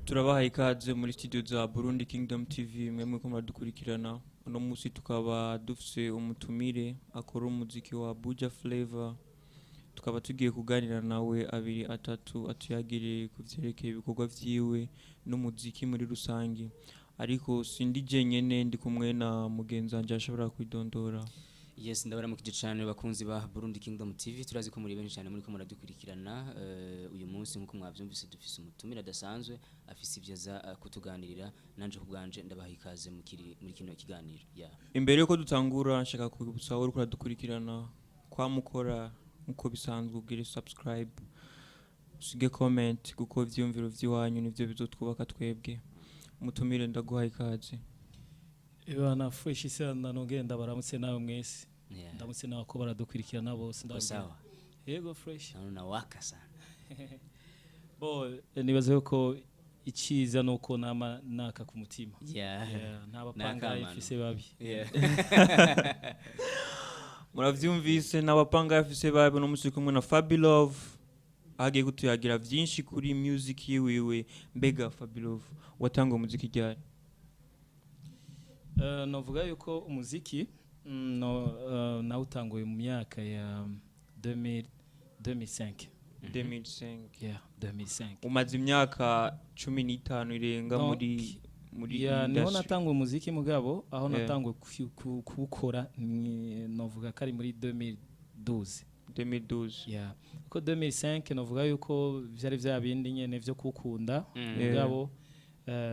Turabahaye ikaze muri studio za Burundi Kingdom TV, mwe muriko muradukurikirana. Uno munsi tukaba dufise umutumire akora umuziki wa Buja Flavor, tukaba tugiye kuganira nawe abiri atatu, atuyagire ku vyerekeye ibikorwa vyiwe n'umuziki muri rusange. Ariko sindi jenyene, ndi kumwe na mugenzi wanje ashobora kwidondora. Yes, ndabaramukije cyane bakunzi ba Burundi Kingdom TV. Turazi ko muri benshi cyane muri ko muradukurikirana. Uyu munsi, nkuko mwavyumvise, dufise umutumire adasanzwe afise ivyo aza kutuganirira. Nanje ku bwanje ndabaha ikaze muri kino kiganiro, yeah. Imbere yuko dutangura, nshaka kwibutsa uriko uradukurikirana kwamukora nkuko bisanzwe, ugire subscribe, usige comment, kuko ivyiyumviro vy'iwanyu nivyo bizotwubaka twebwe. Umutumire, ndaguhaye ikaze. Ibana fresh sana, nongere ndabaramutse nawe mwese. Ndamutse nawe ko baradukurikirana bose. Ko Ndababwira. Sawa. Yego, fresh. Naona unawaka sana. Bo nibaze yuko iciza nuko nama naka ku mutima. Yeah, nta bapanga Nakamano. ifise babi. Muravyumvise, n'abapanga afise babe. No musi kumwe na Fabilove, agiye kutuyagira vyinshi kuri music yiwiwe. Mbega Fabilove, watanga umuziki ryari? Novuga yuko umuziki no nawutanguye mu myaka ya 2000, 2005. 2005? Yeah, 2005. Umaze imyaka 15 irenga No, muri yeah, niho industry. natanguye umuziki, mugabo aho natanguye kuwukora novuga ko ari muri 2012. 2012. Yeah. Ko 2005 novuga yuko vyari vya bindi nyene vyo kukunda, mugabo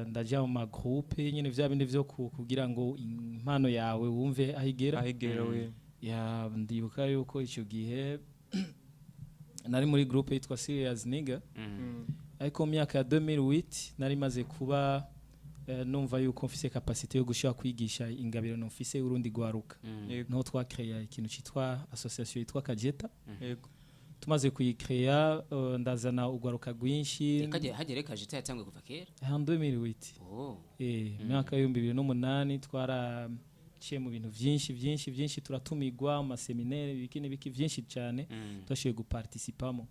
ndaja mu ma groupe nyene, vya bindi vyo kugira ngo impano yawe wumve aho igera. Aho igera we. Ya, ndibuka yuko ico gihe nari muri groupe yitwa Serious Nigga, ariko mu myaka ya 2008 nari maze kuba numva yuko mfise capacité yo gushobora kwigisha ingabirano mfise urundi gwaruka. Niho twakreya ikintu citwa association yitwa Kajeta. Tumaze kuyikreya, ndazana ugwaruka rwinshi. Hagere Kajeta yatanguye kuva kera. En 2008. Oh. Mu myaka y'2008 twaraciye mu bintu vyinshi vyinshi vyinshi, turatumigwa mu ma séminaire, ibiki n'ibiki vyinshi cyane, twashoboye guparticipamo.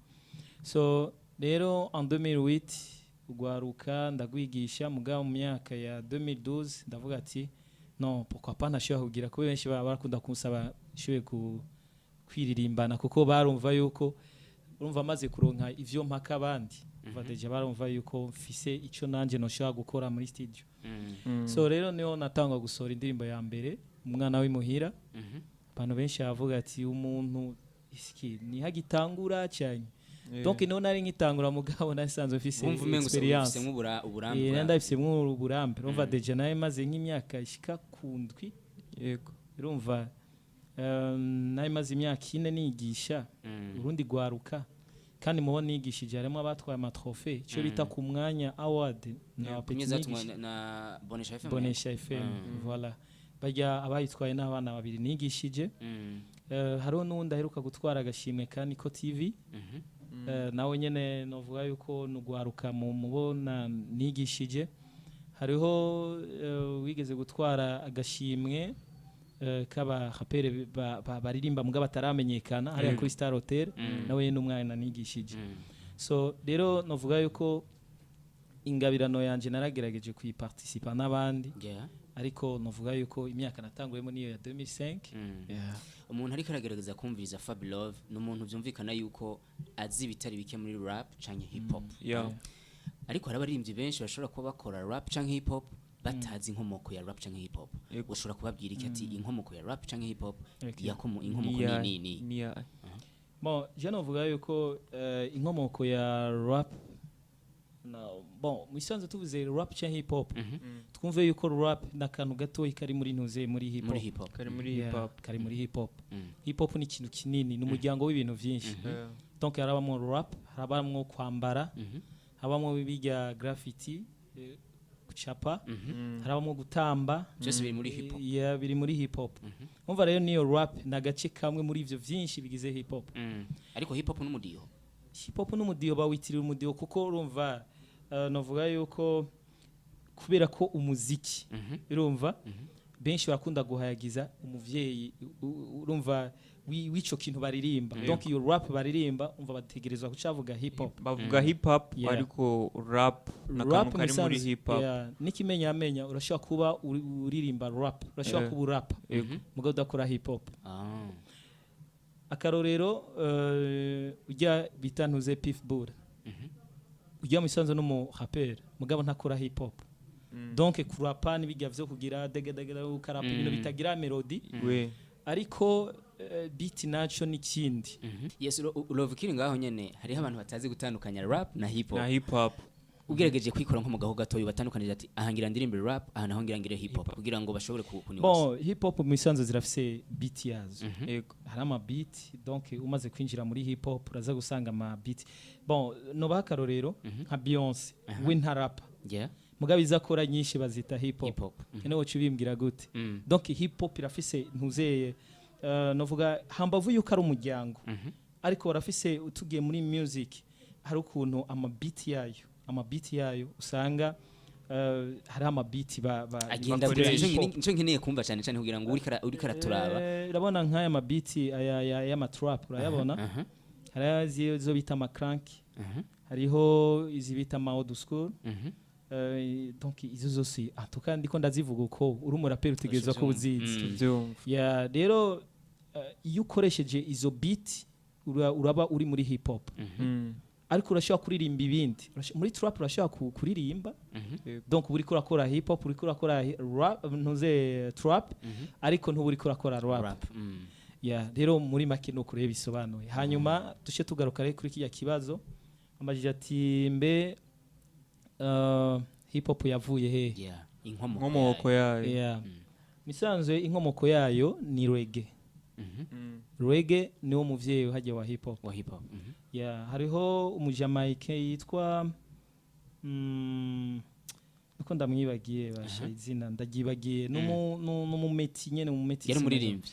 So rero en 2008 ugwaruka ndagwigisha, mugabo mu myaka ya 2012 ndavuga ati: "Non, pourquoi pas ntashobora kugira?" Kuko benshi baba barakunda kunsaba nshoboye kwiririmbana, kuko barumva yuko urumva amaze kuronka ivyo mpaka abandi. Umva, déjà barumva yuko mfise ico nanje noshobora gukora muri studio. So rero niho natangwa gusohora indirimbo ya mbere, Umwana w'imuhira. Abantu benshi bavuga ati: "Umuntu iski nihagitangura cyane." Donc niho nari nkitangura, mugabo nasanzwe mfise Wumva umengo experience. ufise uburambe. Ndabifisemo uburambe. Urumva, déjà nawe maze nk'imyaka ishika ku 7. Urumva, nari maze imyaka 4 nigisha urundi gwaruka, kandi mubo nigishije harimo abatwaye ama trophée, icyo bita ku mwanya award na Kumwe petit zatumwa nigishije. na Bonesha FM. Bonesha FM, voilà. Barya abayitwaye n'abana babiri nigishije. Hariho n'uwundi aheruka gutwara agashimwe ka Niko TV. Nawe nyene novuga yuko nugwaruka mu mubona nigishije. Hariho wigeze gutwara agashimwe k'aba rapere baririmba mugabo bataramenyekana hariya kuri Star Hotel, nawe nyene n'umwana nigishije. So rero novuga yuko ingabirano yanje naragerageje kuyiparticipa n'abandi, ariko novuga yuko imyaka natanguyemo niyo ya 2005. Yeah. Umuntu ariko aragerageza kumviriza Fab Love ni umuntu byumvikana yuko azi ibitari bike muri rap canke hip hop. Ariko hari abaririmbyi benshi bashobora kuba bakora rap canke hip hop batazi inkomoko ya rap canke hip hop. Ushobora kubabwira iki ati inkomoko ya rap canke hip hop inkomoko ni Niya. Bon, je novuga yuko inkomoko ya rap na, bon, musanze tuvuze rap cyangwa hip hop, twumve yuko rap n'akantu gatoyi kari muri ntuze muri hip hop. Muri hip hop. Kari muri hip hop. Kari muri hip hop. Hip hop ni ikintu kinini, ni umuryango w'ibintu vyinshi. Donc harabamwo rap, harabamwo kwambara, habamwo bijya graffiti, gucapa, harabamwo gutamba. Byose biri muri hip hop. Yeah, biri muri hip hop. Umva rero, niyo rap ni agace kamwe muri ivyo vyinshi bigize hip hop. Ariko hip hop n'umudiho. Hip hop n'umudiho, bawitirira umudiho kuko urumva, novuga yuko kubera ko umuziki, urumva, Benshi barakunda guhayagiza umuvyeyi, urumva w'ico kintu baririmba. Donc iyo rap baririmba, umva, bategerezwa kucavuga hip hop. Bavuga hip hop, ariko rap Rap n'akantu kari muri musanzwe, hip hop. Yeah, n'ikimenyamenya urashobora kuba uririmba rap, urashobora kuba urapa mugabo udakora hip hop. Akarorero, ujya bita ntuze Pif Bull, ujya mu isanzwe n'umu rapper mugabo ntakora hip hop. Donc kurapa n'ibijya vyo kugira degedege, ukarapa ibintu bitagira melody, ariko beat naco n'ikindi. Yes, Love, ukiri ngaho nyene, hariho abantu batazi gutandukanya rap na hip hop. Na hip hop. Ugerageje kwikora nko mu gaho gatoya batandukanije, ati aha ngira ndirimbe rap, aha naho ngira ngire hip hop, kugira ngo bashobore kuniwasa. Bon, hip hop mu isanzwe zirafise beat yazo. Hari ama beat, donc umaze kwinjira muri hip hop uraza gusanga ama beat. Bon, nobaha akarorero nka Beyonce, we ntarapa, mugabo izo akora nyinshi bazita hip hop. Hip hop. Ene woca ubimbwira gute? Donc hip hop irafise ntuzeye, novuga hambavu yuko ari umuryango, ariko barafise, tugiye muri music, hari ukuntu ama beat yayo usanga hari ama beat ba Agenda bakoresha. gute? Hip hop. Nico nkeneye kumva cyane cyane kugira ngo uriko araturaba. Urabona nk'aya ma beat aya y'ama trap, urayabona? Hari izo bita ama crunk, hariho izi bita ama old school. Donc izo zose, en tout cas ndiko ndazivuga uko uri umuraperi utegerezwa kuba uzizi. Tubyumva. Ya, rero iyo ukoresheje izo beat uraba uri muri hip hop, ariko urashobora kuririmba ibindi. Muri trap urashobora kuririmba. Donc uba uriko urakora hip hop, uriko urakora rap, ntuze trap, ariko ntuba uriko urakora rap. Rap. Ya, rero muri make nuko rero bisobanuye. Hanyuma duce tugaruka rero kuri kijya kibazo ambajije, ati mbe hip hop yavuye hehe? Yeah, inkomoko. Inkomoko yayo. Yeah. Misanzwe inkomoko yayo ni reggae. Reggae niwo muvyeyi uhajya wa hip hop. Wa hip hop. Yeah, hariho umujamaike yitwa nuko ndamwibagiye, basha, izina ndagyibagiye, n'umumeti nyene, umumeti. Yari umuririmbyi?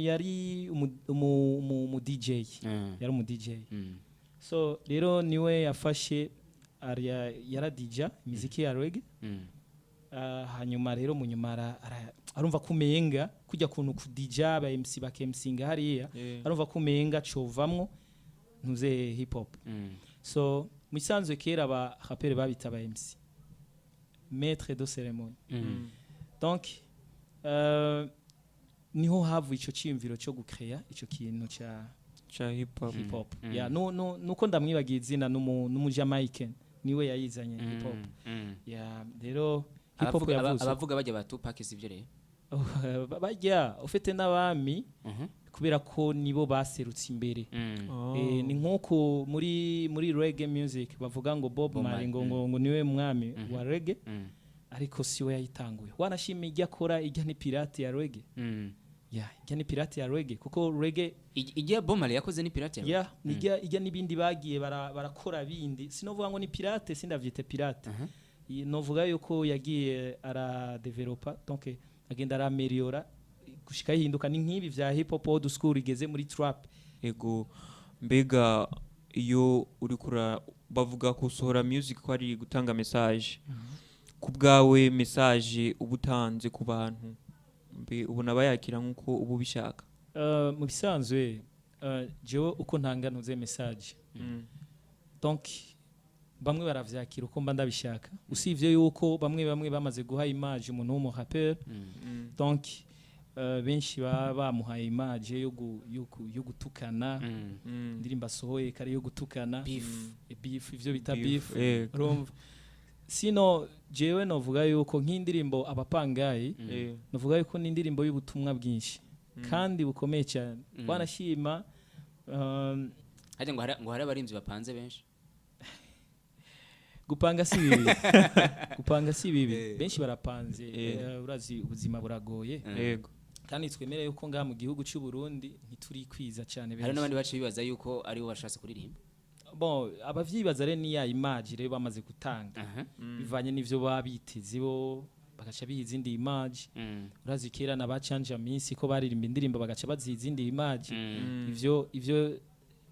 Yari umu DJ. Yari umu DJ. So rero niwe yafashe yaradija imiziki ya reggae. Hanyuma rero mu nyuma arumva ko umenga kujya kuntu kudija aba MC bakemsinga hariya, arumva ko umenga covamwo ntuze hip hop. So mu isanzwe kera aba raperi babita aba MC, maître de cérémonie. Donc niho havuye ico ciyumviro cyo gucrea ico kintu ca Ca hip hop. Hip hop. Yeah, no no nuko ndamwibagiye izina, n'umu Jamaican niwe yayizanye hip hop. Yeah, rero hip hop yavuze Abavuga bajya ba Tupac, sivyo rero? Bajya ufite n'abami, kubera ko nibo baserutse imbere. Oh. Ni nk'uko muri reggae music bavuga ngo Bob Bob Marley Marley, ngo ngo niwe mwami wa reggae, ariko siwe yayitanguye. Wanashima ijya akora, ijya ni pirate ya reggae. Ya, ijya ni pirate ya reggae, kuko reggae Ijya Bob Marley yakoze ni pirate? Ya, ijya n'ibindi bagiye barakora bindi, sinovuga ngo ni pirate, sindavyite pirate. Novuga yuko yagiye aradevelopa, donc agenda arameliora gushika yihinduka. Ni nk'ibi vya hip hop old school igeze muri trap. Ego, mbega iyo uri kura, bavuga gusohora music ko ari gutanga message. Ku bwawe, message uba utanze ku bantu, mbe ubona bayakira nk'uko uba ubishaka? Mu bisanzwe, jewe uko ntanga ntuze message, donc bamwe baravyakira uko mba ndabishaka, usivye yuko bamwe bamwe bamaze guha image umuntu w'umurapeur. Donc benshi baba bamuhaye image yo gutukana, indirimbo asohoye kare yo gutukana. Beef. Beef, ivyo bita Beef, beef. Urumva, sino jewe novuga yuko nk'indirimbo Abapangayi, novuga yuko ni indirimbo y'ubutumwa bwinshi kandi bukomeye cyane. Wanashima Harya ngo hari abarimvyi bapanze benshi. Gupanga si bibi, gupanga si bibi, benshi barapanze. Urazi ubuzima buragoye, kandi twemere yuko ngaha mu gihugu cy'u Burundi ntiturikwiza cyane Hari benshi. n'abandi baciye bibaza yuko aribo bashatse kuririmba. Bon, abavyibaza rero ni ya image rero bamaze gutanga, bivanye n'ivyo baba biteze, bo bagaca biha izindi image. Urazi kera na bacanja minsi ko baririmba indirimbo bagaca baziha izindi image. Ivyo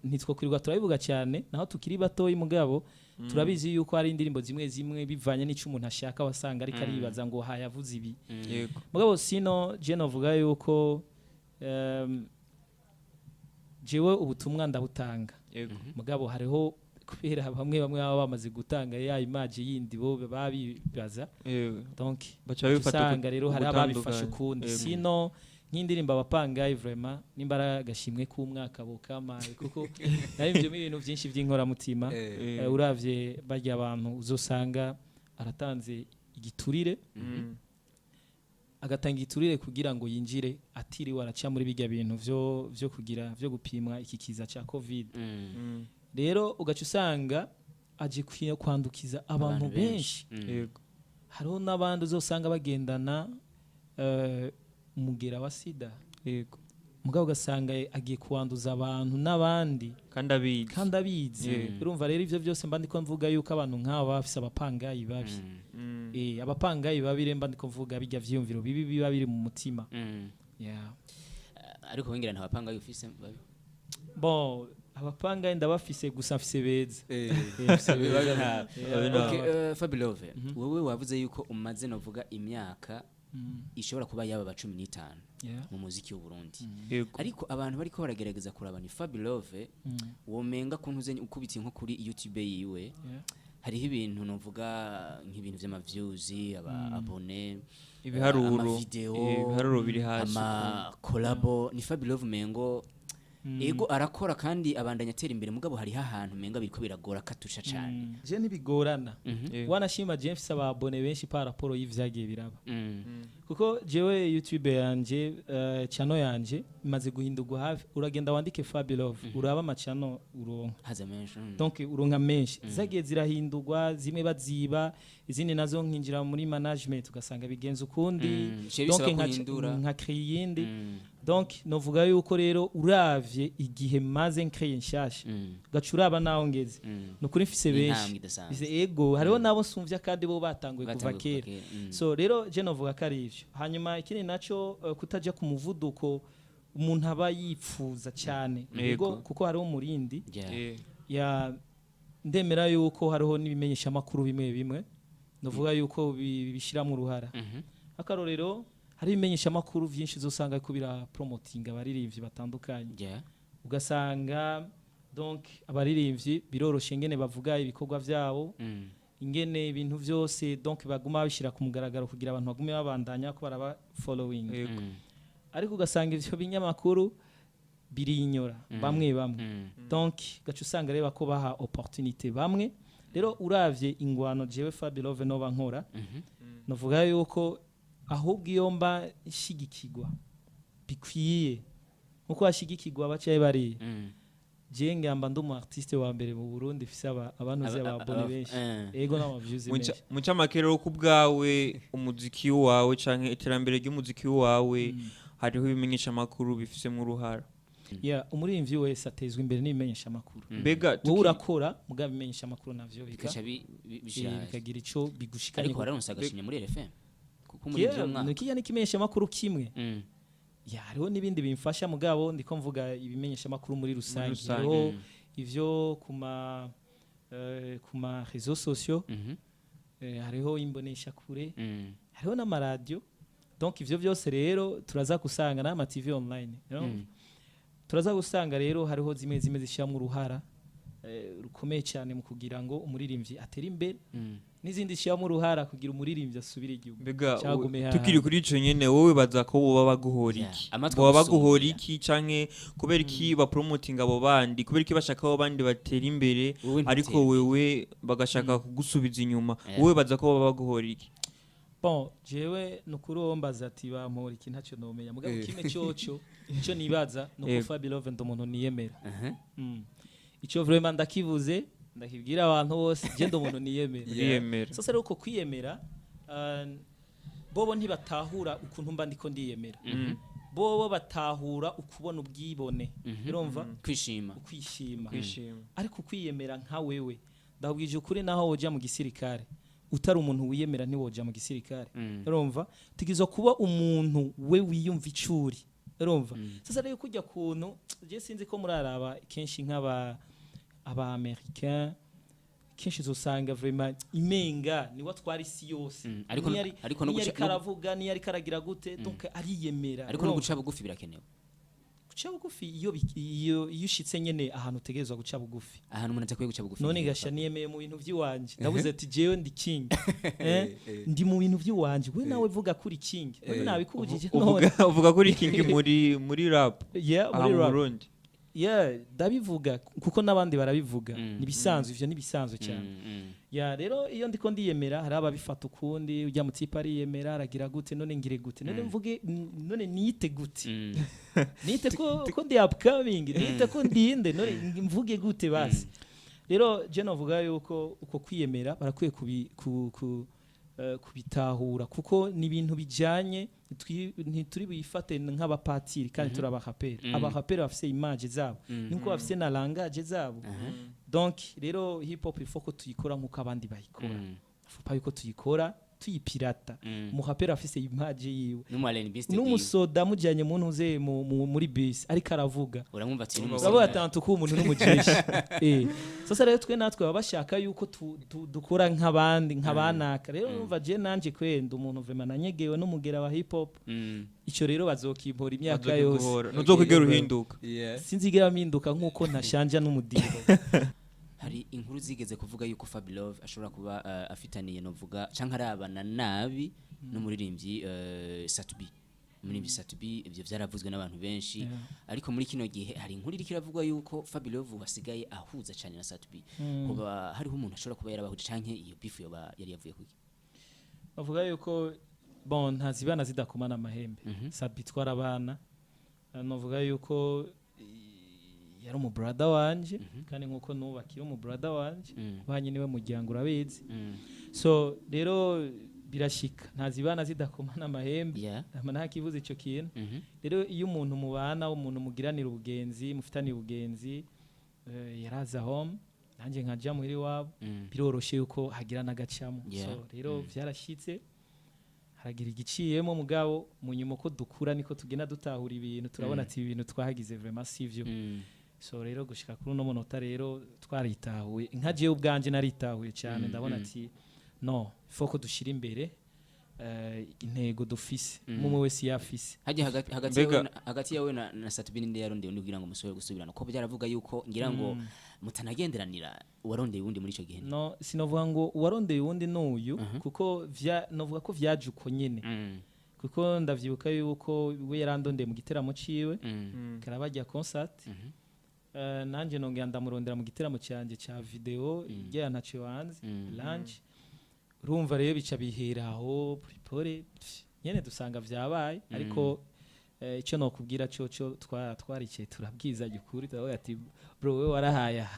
ntitwo kwirirwa turabivuga cyane naho tukiri batoyi, mugabo Turabizi yuko hari indirimbo zimwe zimwe, bivanye n'ico umuntu ashaka, wasanga ariko aribaza ngo hayavuze ibi. Mugabo sino je novuga yuko jewe ubutumwa ndabutanga. Mugabo hariho kubera bamwe bamwe baba bamaze gutanga ya image yindi bo babibaza. Donc baca babifata usanga rero hari ababifashe ugutandukanye. ukundi. Sino nk'indirimbo Abapangayi, vraiment nimba ari agashimwe k'umwaka bokamaye, kuko narimvyemo ibintu byinshi by'inkoramutima. Uravye barya abantu uzosanga aratanze igiturire, agatanga igiturire kugira ngo yinjire atiriwe araca muri bijya bintu vyo kugira vyo gupimwa iki kiza ca Covid. Rero ugaca usanga aje kwandukiza abantu benshi. Hariho n'abandi uzosanga bagendana umugera wa sida, mugabo ugasanga agiye kuwanduza abantu n'abandi kandi abizi. Kandi abizi. Urumva rero ivyo byose mba ndiko mvuga yuko abantu nk'aba bafise abapangayi babi. Abapangayi babi rero mba ndiko mvuga bijya vyiyumviro bibi biba biri mu mutima. Yeah. Ariko wingira nta bapangayi ufise babi? Bon, abapangayi ndabafise, gusa mfise beza. Mfise beza. Babi nta- Okay, Fabilove, wowe wavuze yuko umaze novuga imyaka ishobora kuba yaba ba 15 mu muziki w'u Burundi. Ariko abantu bariko baragerageza kuraba ni Fabilove, womenga kuntu uzenye ukubitiye nko kuri YouTube yiwe, hariho ibintu novuga nk'ibintu vy'ama views, aba abonnés, ibiharuro, amavideo, ibiharuro biri hasi. ama collabo. Ni Fabilove mengo ego arakora kandi abandanya atera imbere, mugabo hariho ahantu menga biriko biragora katusha cane. Je ntibigorana. Wanashima je mfise aba abonnés benshi par rapport y'ivyagiye biraba, kuko jewe YouTube yanje, channel yanje imaze guhindurwa hafi. Uragenda wandike Fabilove, uraba ama channel uronka. Haza menshi. Donc uronka menshi, zagiye zirahindurwa, zimwe baziba, izindi nazo nkinjira muri management ugasanga bigenza ukundi. Bice Donc bisaba kuhindura. nka créer iyindi. Donc novuga yuko rero uravye igihe maze ncreye nshasha, ugaca uraba naho ngeze, nukuri mfise Ni benshi. intambwe idasanzwe. Mfise, ego, hariho nabo nsumvya kandi bo batanguye kuva Batanguye kuva kera. kera. So rero je novuga ko ari ivyo. Hanyuma ikindi naco, kutaja ku muvuduko umuntu aba yipfuza cyane. Ego, kuko hariho umurindi. Ya, ndemera yuko hariho n'ibimenyeshamakuru bimwe bimwe novuga yuko bishyiramo uruhara. Akarorero, hari ibimenyeshamakuru vyinshi uzosanga ko birapromotinga abaririmbyi batandukanye, ugasanga donc abaririmbyi biroroshe ingene bavuga ibikorwa vyabo, ingene ibintu vyose donc baguma babishyira ku mugaragaro kugira abantu bagume babandanya ko baraba following. Ariko ugasanga ivyo binyamakuru birinyora bamwe bamwe. Donc gaca usanga reba ko baha opportunité bamwe. Rero uravye ingwano jewe Fabilove noba nkora, novuga yuko ahubwo iyo mba nshigikirwa bikwiye nkuko hashigikirwa abacaye bariya, je ngamba ndi umu artiste wa mbere mu Burundi mfise abantu uzi aba abonnés benshi, ego, n'ama views menshi. Mu ncamake rero, ku bwawe umuziki wawe canke iterambere ry'umuziki wawe, hariho ibimenyeshamakuru bifisemo uruhara? Yeah, umuririmbyi wese atezwa imbere n'ibimenyeshamakuru. Mbega Wowe urakora, mugabo ibimenyeshamakuru navyo bikaca bishira hasi. Bikagira ico bigushikanye. Ariko wararonse agashimye muri RFM kuko muri Yeah, ivyo mwaka. Nikijya n'ikimenyeshamakuru kimwe. Ya, hariho n'ibindi bimfasha, mugabo ndiko mvuga ibimenyeshamakuru muri rusange. Rusange. Hariho ivyo ku ma réseaux sociaux, hariho imboneshakure, hariho n'amaradiyo. Donc ivyo byose rero turaza gusanga n'ama TV online, you know? Turaza gusanga rero hariho zimwe zimwe zishyiramo uruhara rukomeye cyane mu kugira ngo umuririmbyi atere imbere, n'izindi zishyiramo uruhara kugira umuririmbyi asubire igihugu Mbega cyangwa agume hahandi. Tukiri kuri ico nyene, wowe baza ko boba baguhora iki? Amatwi Boba baguhora agusumbya. iki, canke kubera iki bapromotinga abo bandi? Kubera iki bashaka abo bandi batera imbere, Wowe ariko ntutere? wewe bagashaka kugusubiza inyuma? Wowe baza ko baba baguhora iki? Bon, jewe nukuri uwo mbaza ati bampora iki, ntacyo nomenya, mugabo kimwe coco ico nibaza nuko Fabilove ndi umuntu niyemera. Ico vraiment ndakivuze, ndakibwira abantu bose, je ndi umuntu niyemera. Uriyemera. Sasa rero uko kwiyemera, bobo ntibatahura ukuntu mba ndiko ndiyemera. Bobo batahura ukubona ubwibone, urumva? Kwishima. Ukwishima. Kwishima. Ariko ukwiyemera nka wewe, ndabwije ukuri, naho woja mu gisirikare utari umuntu wiyemera ntiwoja mu gisirikare. Urumva, tugizwa kuba umuntu we wiyumva icuri, urumva? Sasa rero kujya kuntu je sinzi ko muraraba kenshi nk'aba aba américain, Kenshi uzosanga vraiment imenga niwe atwara isi yose. Ariko Niyo ariko no niyo guca ariko aravuga, niyo ariko aragira gute, donc ariyemera. Ariko no Urumva? guca bugufi birakenewe. Guca bugufi, iyo ushitse nyene ahantu utegerezwa guca bugufi. Ahantu umuntu adakwiye guca bugufi. None gasha niyemeye mu bintu by'iwanje, ndavuze ati jewe ndi king, eh? Ndi mu bintu by'iwanje, we nawe vuga kuri king, we nabikubujije none? Uvuga kuri king muri rap? Yeah, aha muri mu rap. Burundi. Yeah, ndabivuga kuko n'abandi barabivuga. Nibisanzwe, ivyo nibisanzwe cyane. Ya, rero iyo ndiko ndiyemera, hari ababifata ukundi: ujya mu tipe ariyemera, aragira gute? None ngire gute? None mvuge, none niyite gute? Niyite ko ndi upcoming? Niyite ko ndinde? None mvuge gute? Basi rero je novuga yuko uko kwiyemera barakwiye kubitahura, kuko ni ibintu bijanye ntituri buyifate nk'abapatiri kandi turi abaraperi. Abaraperi bafise image zabo, nkuko bafise na langage zabo. Donc rero hip hop, il faut ko tuyikora nkuko abandi bayikora. Faut pas yuko tuyikora tuyipirata. Umuraperi afise image yiwe. N'umu R&B stage. N'umusoda mujyanye mu ntuze muri bisi ariko aravuga, uramwumva ati uravuga n'umusoda. Atantu ko umuntu n'umujeshi. Sasa rero twe natwe baba bashaka yuko dukora nk'abandi, nk'abanaka. Rero numva je nanje kwenda umuntu vraiment nanyegewe n'umugera wa hip hop. Ico rero bazokimpora imyaka yose. Bazokwiguhora. Ntuzokwigera uhinduka. Sinzigera mpinduka, nk'uko ntashanja n'umudiho. Hari inkuru zigeze kuvuga yuko Fabilove ashobora kuba afitaniye, novuga canke arabana nabi n'umuririmbyi Sat-B, umuririmbyi Sat-B. Ibyo vyaravuzwe n'abantu benshi. Ariko muri kino gihe hari inkuru iriko iravugwa yuko Fabilove wasigaye ahuza cyane na Sat-B. Kuba hariho umuntu ashobora kuba yarabahuje, canke iyo beef yoba yari yavuye kuki? Bavuga yuko, bon, ntazibana zidakomana amahembe. Sat-B twarabana. Novuga yuko yari umubrother wanje, kandi nkuko n'ubu akiri umubrother wanje. Banye niwe muryango, urabizi. So rero birashika, ntazibana zidakomana amahembe. Nta kivuze ico kintu. Rero iyo umuntu mubana, umuntu mugiranira ubugenzi, mufitaniye ubugenzi, yaraza home, nanjye nkaja muhira iwabo, biroroshe yuko hagira n'agacamo. So rero vyarashitse haragira igiciyemo, mugabo mu nyuma uko dukura niko tugenda dutahura ibintu, turabona ati ibi bintu twahagize vraiment sivyo. So rero gushika kuri uno munota rero twaritahuye, nka jewe ubwanje naritahuye cyane. Ndabona ati no faut ko dushira imbere intego dufise, umwe wese yafise. Hajya hagati hagati yawe na Sat-B, ninde yarondeye undi kugira ngo musubire gusubirana? Ko byaravuga yuko ngira ngo mutanagenderanira, uwarondeye uwundi muri ico gihe? No, sinovuga ngo uwarondeye uwundi n'uyu, kuko novuga ko vyaje uko nyene. Kuko ndavyibuka yuko we yarandondeye mu giteramo ciwe, karabajya concert. Nanje nongera ndamurondera mu giteramo cyanjye ca video ijya ntaco hanze lunch. Urumva rero bica bihera aho pore nyene dusanga vyabaye. Ariko icyo nokubwira cyo twaricaye turabwizanya ukuri, turavuga ati bro, we warahaya.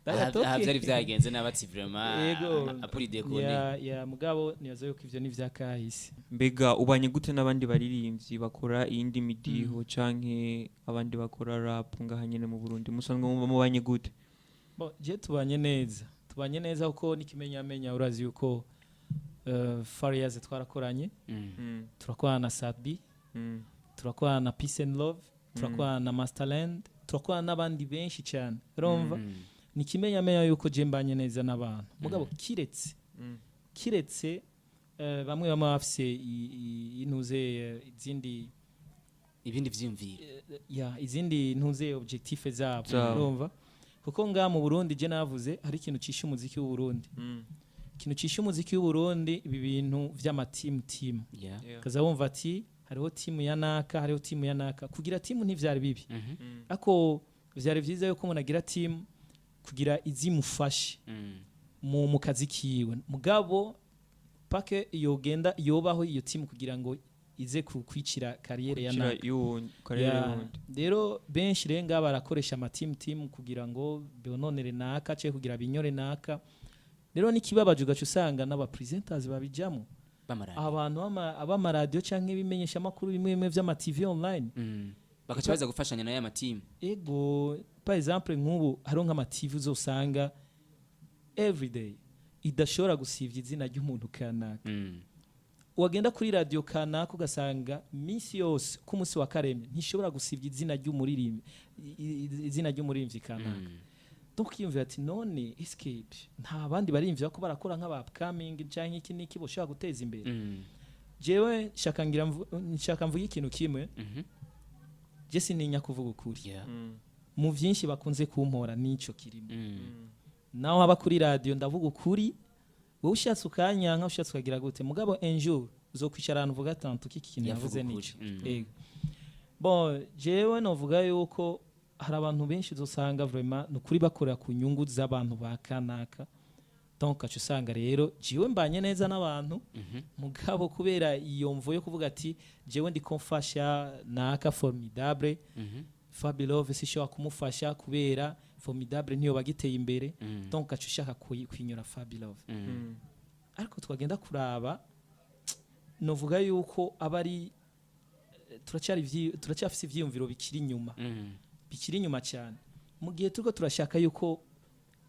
Aha vyari vyagenze nabi, vraiment. Yego. Apuri dekone. Ya, mugabo nibaza yuko ivyo ni vyakahise. Mbega ubanye gute n'abandi baririmbyi bakora iyindi midiho canke abandi bakora rap ngaha nyene mu Burundi? Musanzwe mubanye gute? Bon, je tubanye neza, tubanye neza, kuko n'ikimenyamenya urazi yuko Farious twarakoranye, turakorana na Sat-B, turakorana na Peace and Love, turakorana na Masterland, turakorana n'abandi benshi cyane. Urumva ni ikimenyamenya yuko je mbanye neza n'abantu, mugabo kiretse kiretse bamwe bamwe bafise intuze, izindi ibindi vyiyumviro. Ya, izindi ntuze, objectif zabo. Zabo. Urumva, kuko ngaha mu Burundi je navuze hari ikintu cishe umuziki w'u Burundi. Ikintu cishe umuziki w'u Burundi, ibi bintu vy'ama team team. Kaza wumva ati hariho team ya naka, hariho team ya naka. Kugira team ntivyari bibi, ariko vyari vyiza yuko umuntu agira team kugira izimufashe mu kazi kiwe, mugabo pake yogenda yobaho iyo team kugira ngo ize kwicira carrière ya Kwicira naka. y'uwundi karere Ya, y'uwundi. Rero benshi rero ngaha barakoresha ama team team kugira ngo bononere naka cyangwa kugira binyore naka. Rero n'ikibabaje, ugaca usanga n'aba presenters babijamo. B'amaradiyo. Abantu ab'amaradiyo canke ibimenyeshamakuru bimwe bimwe vy'ama TV online. Bagaca baza gufashanya na ya matimu. Ego, par exemple nk'ubu hariho nk'ama TV uzosanga everyday idashobora gusivya izina ry'umuntu kanaka. Wagenda kuri radio kanaka ugasanga minsi yose ku munsi wa karemye ntishobora gusivya izina ry'umuririmbyi, izina ry'umuririmbyi kanaka. Donc yumvira ati none eske nta bandi barimvira ko barakora nk'aba upcoming canke iki n'iki boshobora guteza imbere? Jewe nshaka ngira nshaka mvuge ikintu kimwe. Je sininya kuvuga ukuri. Mu vyinshi bakunze kumpora nico kirimo. Naho haba kuri radio ndavuga ukuri, wowe ushatse ukanyanka, ushatse ukagira gute, mugabo un jour uzokwicara ahantu uvuga tantu iki kintu Yavuga yavuze ukuri. nico. Yego. Bon, jewe novuga yuko hari abantu benshi uzosanga vraiment nukuri bakorera ku nyungu z'abantu ba kanaka. Donc aca usanga rero jewe mbanye neza n'abantu, mugabo kubera iyo mvo yo kuvuga ati jewe ndiko mfasha naka Formidable, Fabilove sishobora kumufasha kubera Formidable ntiyo bagiteye imbere. Donc aca ushaka kwinyura Fabilove. Ariko twagenda kuraba, novuga yuko aba ari turacyafise ivyiyumviro bikiri inyuma, bikiri inyuma cyane, mu gihe turiko turashaka yuko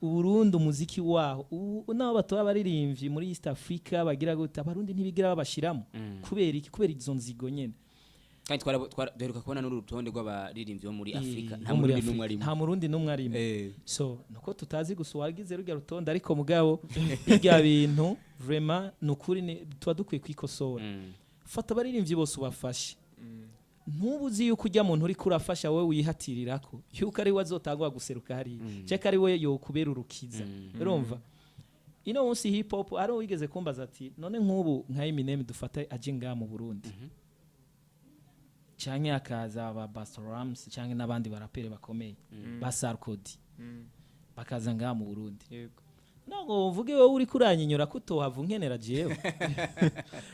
Uburundi umuziki waho ubu naho batora abaririmbyi muri East Africa bagira gute, Abarundi ntibigira babashiramo. Kubera iki? Kubera izo nzigo nyene. Kandi duheruka kubona n'urutonde rw'abaririmbyi bo muri Afurika, nta Bo muri Murundi n'umwe Afrika. arimo. Nta Murundi n'umwe arimo. So nuko tutazi gusa uwagize rurya rutonde, ariko mugabo birya bintu vraiment nukuri tuba dukwiye kwikosora. Fata abaririmbyi bose ubafashe, ntubu uzi yuko ujya muntu uriko urafasha wowe wihatirirako yuko ari we azotangwa guseruka hariya, cyangwa ari we yokubera urukiza. Urumva ino munsi hip hop ari wigeze kumbaza ati none nk'ubu nka Eminem dufata aje ngaha mu Burundi, canke hakaza ba Busta Rhymes canke n'abandi barapere bakomeye ba Sarkodie, bakaza ngaha mu Burundi, ntabwo mvuge wowe uri kuranyinyura ko utohava unkenera jewe,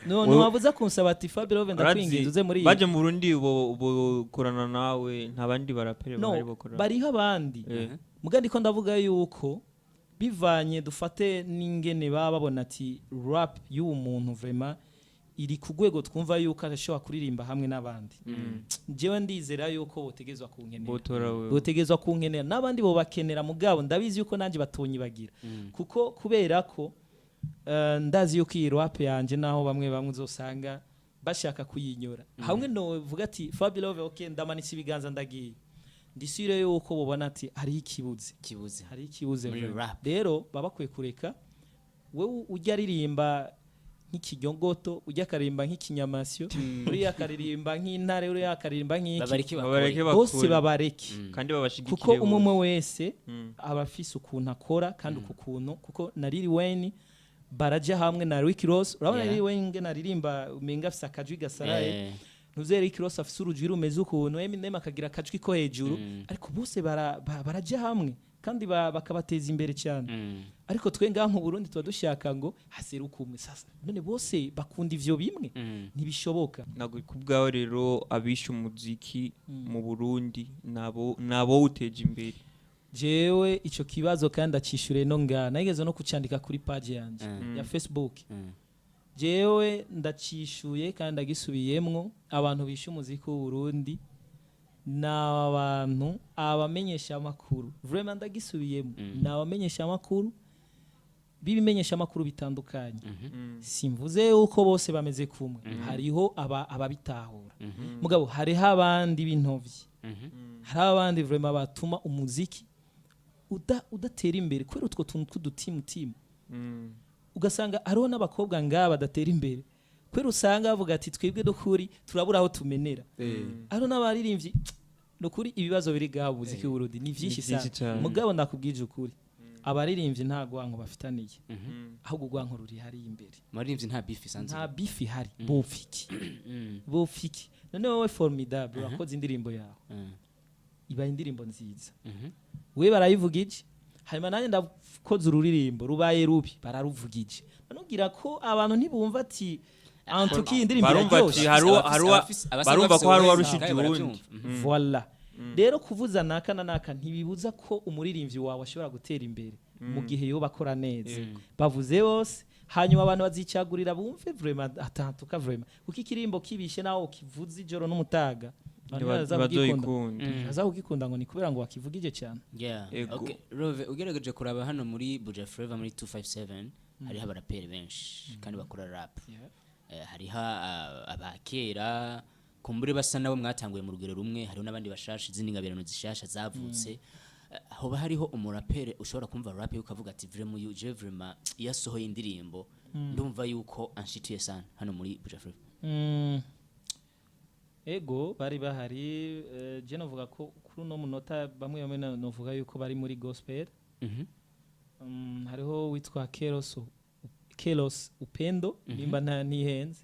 no ntiwabuza kunsaba ati Fabio ndakwinginze uze muri iyi. Baje mu Burundi bokorana nawe? Nta bandi barapere No, bahari bokorana? Bariho abandi. Muga ndiko ndavuga yuko bivanye dufate n'ingene baba babona ati rap y'uwo muntu vraiment iri ku rwego twumva yuko ashobora kuririmba hamwe n'abandi, jewe ndizera yuko botegezwa kunkenera. Botora wewe. Botegezwa kunkenera, n'abandi bo bakenera, mugabo ndabizi yuko nanjye batonyibagira, kuko kubera ko ndazi yuko iyi rap yanje naho bamwe bamwe uzosanga bashaka kuyinyora hamwe no vuga ati Fabilove, okay, ndamanitse ibiganza ndagiye, ndisire yuko bobona ati hariho ikibuze. Kibuze. Hariho ikibuze Muri vraiment. rap. Rero baba bakwiye kureka wewe ujya aririmba nk'ikinyongoto, ujya akaririmba nk'ikinyamasyo, uriya akaririmba nk'intare, uriya akaririmba nk'iki. Babareke Babareke bakore. Bose bakore. babareke. Kandi babashigikire Kuko umwe bose. umwe wese aba afise ukuntu akora, kandi uku kuntu kuko na Lil Wayne baraja hamwe na Rick Ross, urabona. Lil Wayne ngene aririmba umenga afise akajwi gasaraye. Ntuze Rick Ross afise urujwi rumeze ukuntu, Eminem akagira akajwi ko hejuru, ariko bose baraja hamwe kandi bakabateza imbere cyane. Ariko twe ngaha mu Burundi tuba dushaka ngo haseruke umwe. Sasa none bose bakunda ivyo bimwe? Ntibishoboka. Ntabwo ku bwawe rero abishe umuziki mu Burundi nabo uteje imbere? Jewe ico kibazo kandi acishure no ngaha, nageze no kucandika kuri page yanje ya Facebook. Jewe ndacishuye kandi ndagisubiyemwo: abantu bishe umuziki w'u Burundi ni abantu abamenyesha amakuru. Vraiment ndagisubiyemo, ni abamenyesha amakuru b'ibimenyesha amakuru bitandukanye. Simvuze yuko bose bameze kumwe, hariho ababitahura, mugabo hariho abandi b'intovyi, hari abandi vraiment batuma umuziki udatera imbere kubera utwo tuntu tw'udutimu. Ugasanga hariho n'abakobwa ngaha badatera imbere kubera usanga bavuga ati twebwe dukuri turabura aho tumenera. Hariho n'abaririmbyi, nukuri ibibazo biri ngaha mu muziki w'Uburundi ni vyinshi Ni vyinshi sana. cane. Mugabo ndakubwije ukuri, abaririmbyi nta rwanko bafitaniye, ahubwo urwanko ruri hariya imbere. Abaririmbyi nta beef isanzwe? Nta beef ihari. Bopfiki? Bopfiki? None wowe Formidable urakoze indirimbo yawe, ibaye indirimbo nziza, we barayivuga iki? Hanyuma nanjye ndakoze ururirimbo rubaye rubi, bararuvuga iki? None ugira ko abantu ntibumva ati antuki iyi ndirimbo Barumva ati iraryoshe? barumva ko hari uwarushije uwundi. Voila. Rero kuvuza naka na naka ntibibuza ko umuririmbyi wawe ashobora gutera imbere mu gihe yoba akora neza. Bavuze bose, hanyuma abantu bazicagurira bumve vraiment atantuka vraiment, kuko ikirimbo kibishe nawe kivuze ijoro n'umutaga, abantu ntibaza kugikunda. Ntibazoyikunda. Ntibaza kugikunda ngo ni kubera ngo wakivugije cyane. Ego. Okay. Rove, ugerageje kuraba hano muri Buja Flavor muri 257 hariho abaraperi benshi kandi bakora rap. Hariho abakera kumbure basa nabo mwatanguye mu rugero rumwe, hariho n'abandi bashasha, izindi ngabirano zishasha zavutse. Hoba hariho umurapere ushobora kumva rap ukavuga ati vraiment uyu je vraiment iyo asohoye indirimbo ndumva yuko anshituye sana hano muri Buja Flava? Ego, bari bahari. Je novuga ko kuri uno munota bamwe bamwe novuga yuko bari muri gospel. Hariho witwa Kelos Upendo, nimba nta ntihenze.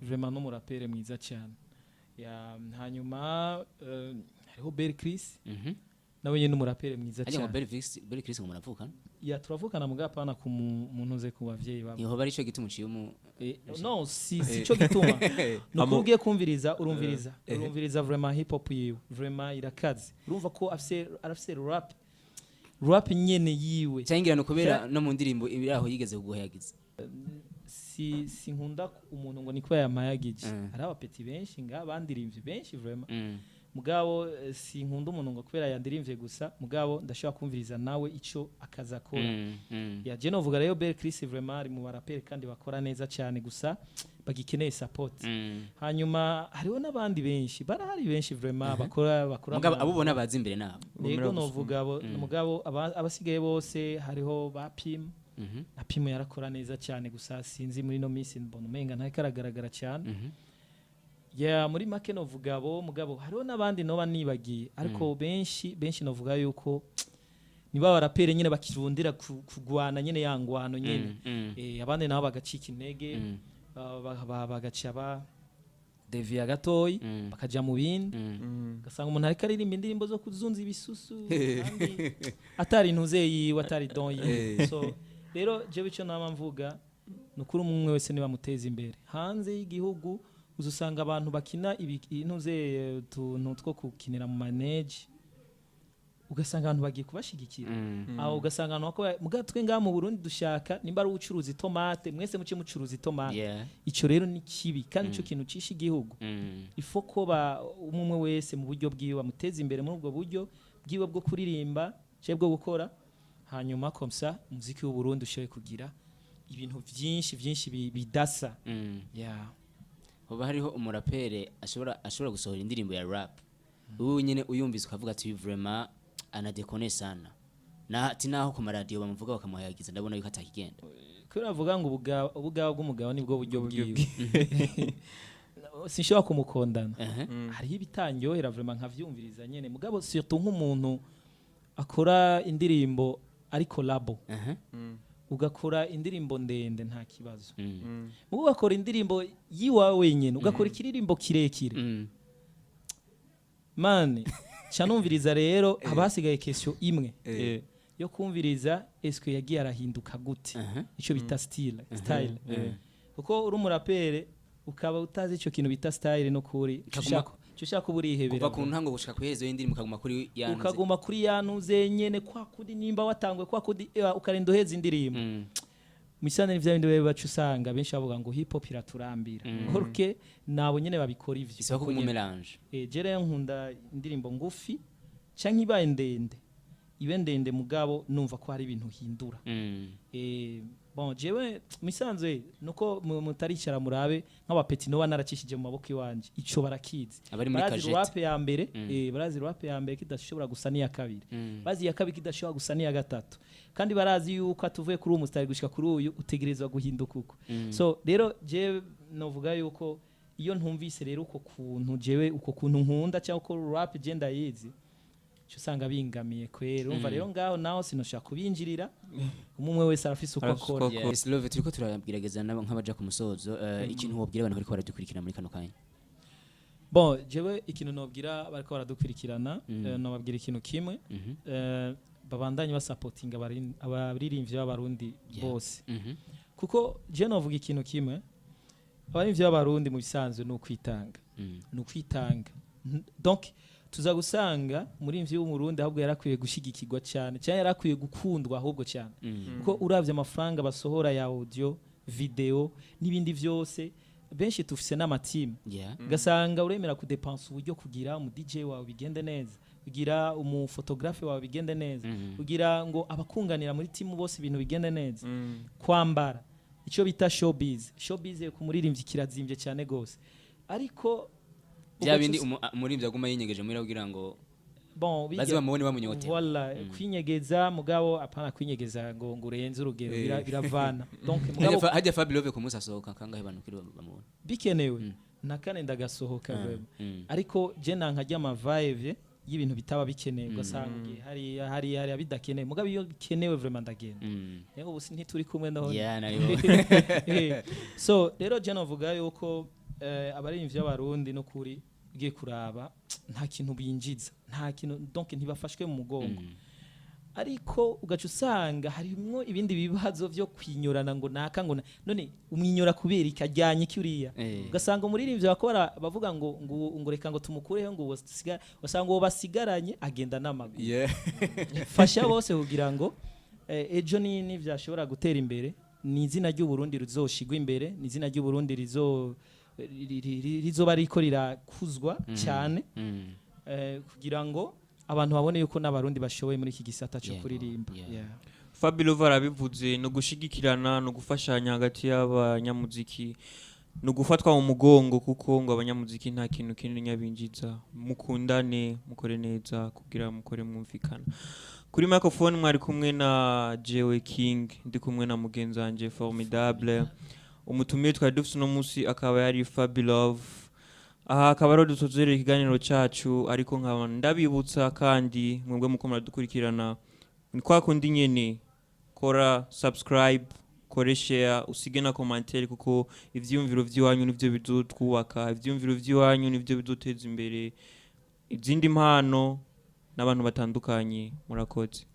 Vraiment n'umurapere mwiza cyane. Ya, hanyuma hariho Bel Chris, nawe nyine n'umurapere mwiza Ariko ngo cyane. Bel Chris ngo muravukana? Ya, turavukana mugabo apana ku muntu uze ku bavyeyi babo. Ntihoba arico gituma uciye umu No, si cyo gituma, ni ukuri ugiye kumviriza, urumviriza vraiment hip hop yiwe, vraiment irakaze. Urumva ko afise, arafise rap nyene yiwe. Cyangwa ngira no kubera no mu ndirimbo ibiri aho yigeze kuguhayagiza. Si sinkunda umuntu ngo niko yamayagije. Hari abapeti benshi nga bandirimvye benshi vraiment. Mugabo sinkunda umuntu ngo kubera yandirimvye gusa, mugabo ndashobora kumviriza nawe ico akaza akora. Ya, je novuga rero Bel Chris vraiment ari mu baraperi kandi bakora neza cyane, gusa bagikeneye support. Hanyuma hariho n'abandi benshi, barahari benshi vraiment bakora Mugabo abo ubona bazi imbere nabo. Yego, novuga abo. Mugabo abasigaye bose, hariho ba Pim. Na Pim yarakora neza cyane, gusa sinzi muri no minsi mbona umenga ntariko aragaragara cyane. Ya, muri make novuga abo, mugabo hariho n'abandi noba nibagiye, ariko benshi benshi novuga yuko niba barapere nyine bakirundira kugwana nyine ya ngwano nyine. Abandi nabo bagacika intege, bagaca ba deviya gatoyi, bakaja mu bindi. Ugasanga umuntu ariko aririmba indirimbo zo kuzunza ibisusu kandi atari intuze yiwe, atari don yiwe. So rero jewe icyo nama mvuga ni ukuri, umwe wese niba muteza imbere. Hanze y'igihugu uzusanga abantu bakina intuze, utuntu two gukinira mu maneji, ugasanga abantu bagiye kubashigikira. Aho ugasanga abantu bakora. Mugabo twe ngaha mu Burundi dushaka nimba ari ubucuruza itomate, mwese muce mucuruza itomate. Ico rero ni kibi kandi ico kintu cisha igihugu. Ifo ko ba umwe umwe wese mu buryo bwiwe bamuteza imbere muri ubwo buryo bwiwe bwo kuririmba cyangwa bwo gukora, hanyuma comme ça umuziki w'u Burundi ushoboye kugira ibintu byinshi byinshi bidasa. Yeah. Hoba hariho umurapere ashobora gusohora indirimbo ya rap wowe nyine uyumvise ukavuga ati vraiment anadekone sana, na ati naho ku maradiyo bamuvuga bakamuhayagiza ndabona yuko atakigenda? Kubera bavuga ngo ubugaba bw'umugabo nibwo buryo bwiwe, sinshobora kumukondana. Hariho ibitanyohera vraiment nkavyumviriza nyene, mugabo surtout nk'umuntu akora indirimbo ari collabo, ugakora indirimbo ndende nta kibazo, mugabo ugakora indirimbo yiwawe wenyene, ugakora ikiririmbo kirekire, mane ca numviriza rero haba hasigaye question imwe yo kumviriza: eske yagiye arahinduka gute? Ico bita style, kuko uri umurapere ukaba utazi ico kintu bita style, no kuri ushaka uba urihebera. Kuva ku ntango gushika ku iherezo y'indirimbo ukaguma kuri ya ntuze. Ukaguma kuri ya ntuze nyene kwa kundi, nimba watangwe kwa kundi, ukarinda uheza indirimbo. Misana ni vya bindi baba baca usanga benshi bavuga ngo hip hop iraturambira. Orke nabo nyene babikora ivyo. Bisaba ko Uko nyene. umumélange. Je rero nkunda indirimbo ngufi canke ibaye ndende ibe ndende, mugabo numva ko hari ibintu hindura. Bon, jewe misanzwe nuko mutaricara murabe nk'abapeti noba naracishije mu maboko iwanje, ico barakizi. Abari muri Barazi kajete. rap ya mbere, barazi rap ya mbere kidashobora gusa n'iya kabiri. Bazi iya kabiri kidashobora gusa n'iya gatatu, kandi barazi yuko atuvuye kuri uwo musitari gushika kuri uyu utegerezwa guhinduka uko. So rero jewe novuga yuko iyo ntumvise rero uko kuntu jewe uko kuntu nkunda cyangwa uko rap je ndayizi, uca usanga bingamiye kwera. Urumva rero ngaho naho sinoshaka kubinjirira, umwe umwe wese arafise uko Arafise akora. uko akora. Yes, Love, turiko turagerageza nk'abaja ku musozo. Ikintu wobwira abantu bariko baradukurikirana muri kano kanya? Bon, jewe ikintu nobwira bariko baradukurikirana, nobabwira ikintu kimwe. Babandanye basapotinga abaririmbyi b'Abarundi bose, kuko je novuga ikintu kimwe: abaririmbyi b'Abarundi mu bisanzwe ni ukwitanga. Ni ukwitanga. Donc tuza gusanga umuririmbyi w'Umurundi ahubwo yarakwiye gushigikirwa cyane cyane, yarakwiye gukundwa ahubwo cyane, kuko uravye amafaranga basohora ya audio, video n'ibindi byose, benshi tufise n'amatimu, ugasanga uremera kudepansa uburyo kugira umu DJ wawe bigende neza, kugira umufotographe wawe bigende neza, kugira ngo abakunganira muri timu bose ibintu bigende neza, kwambara, icyo bita showbiz. Showbiz ku muririmbyi kirazimbye cyane gose, ariko Bya ugaca bindi umuririmbyi aguma yinyegeje muri kugira ngo Bon, baze bamubone bamunyotewe. Voilà, kwinyegeza, mugabo apana kwinyegeza ngo urenze urugero. Biravana donc, mugabo Hajya Fabilove ku munsi asohoka kangahe, bantu kuri bamubona? Bikenewe na kane ndagasohoka vraiment. Ariko je nanka ry'ama va-et-vient y'ibintu bitaba bikenewe, ugasanga ugiye hariya hariya hariya bidakenewe. Mugabo iyo bikenewe, vraiment ndagenda. Rero ubu ntituri kumwe none. Yeah, nabibonye. So rero je novuga yuko abaririmbyi b'Abarundi n'ukuri ugiye kuraba nta kintu binjiza, nta kintu, donc ntibafashwe mu mugongo. Ariko ugaca usanga harimwo ibindi bibazo vyo kwinyorana, ngo naka ngo none umwinyora kubera iki, ajyanye iki uriya? Ugasanga umuririmbyi bakora bavuga ngo reka ngo tumukureho, ngo uwo ugasanga uwo basigaranye agenda n'amaguru. Fasha bose kugira ngo ejo ni vyashobora gutera imbere, ni izina ry'u Burundi rizoshigwa imbere, ni izina ry'u Burundi rizoba riko rirakuzwa cyane, kugira ngo abantu babone yuko n'Abarundi bashoboye muri iki gisata cyo kuririmba. Yeah. Fabilove arabivuze, ni ugushigikirana, ni ugufashanya hagati y'abanyamuziki, ni ugufatwa mu mugongo, kuko ngo abanyamuziki nta kintu kinini nyabinjiza. Mukundane, mukore neza kugira mukore mwumvikana. Kuri microphone mwari kumwe na Jewe King, ndi kumwe na mugenzi wanje Formidable. Umutumire twari dufite uno munsi akaba yari Fabilove. Aha akaba ariho dusozerera ikiganiro cyacu, ariko nkaba ndabibutsa kandi mwebwe muko muradukurikirana, ni kwa kundi nyene: kora subscribe, kore share, usige na commentaire, kuko ivyiyumviro vy'iwanyu nivyo bizotwubaka, ivyiyumviro vy'iwanyu nivyo bizoteza imbere izindi mpano n'abantu batandukanye. Murakoze.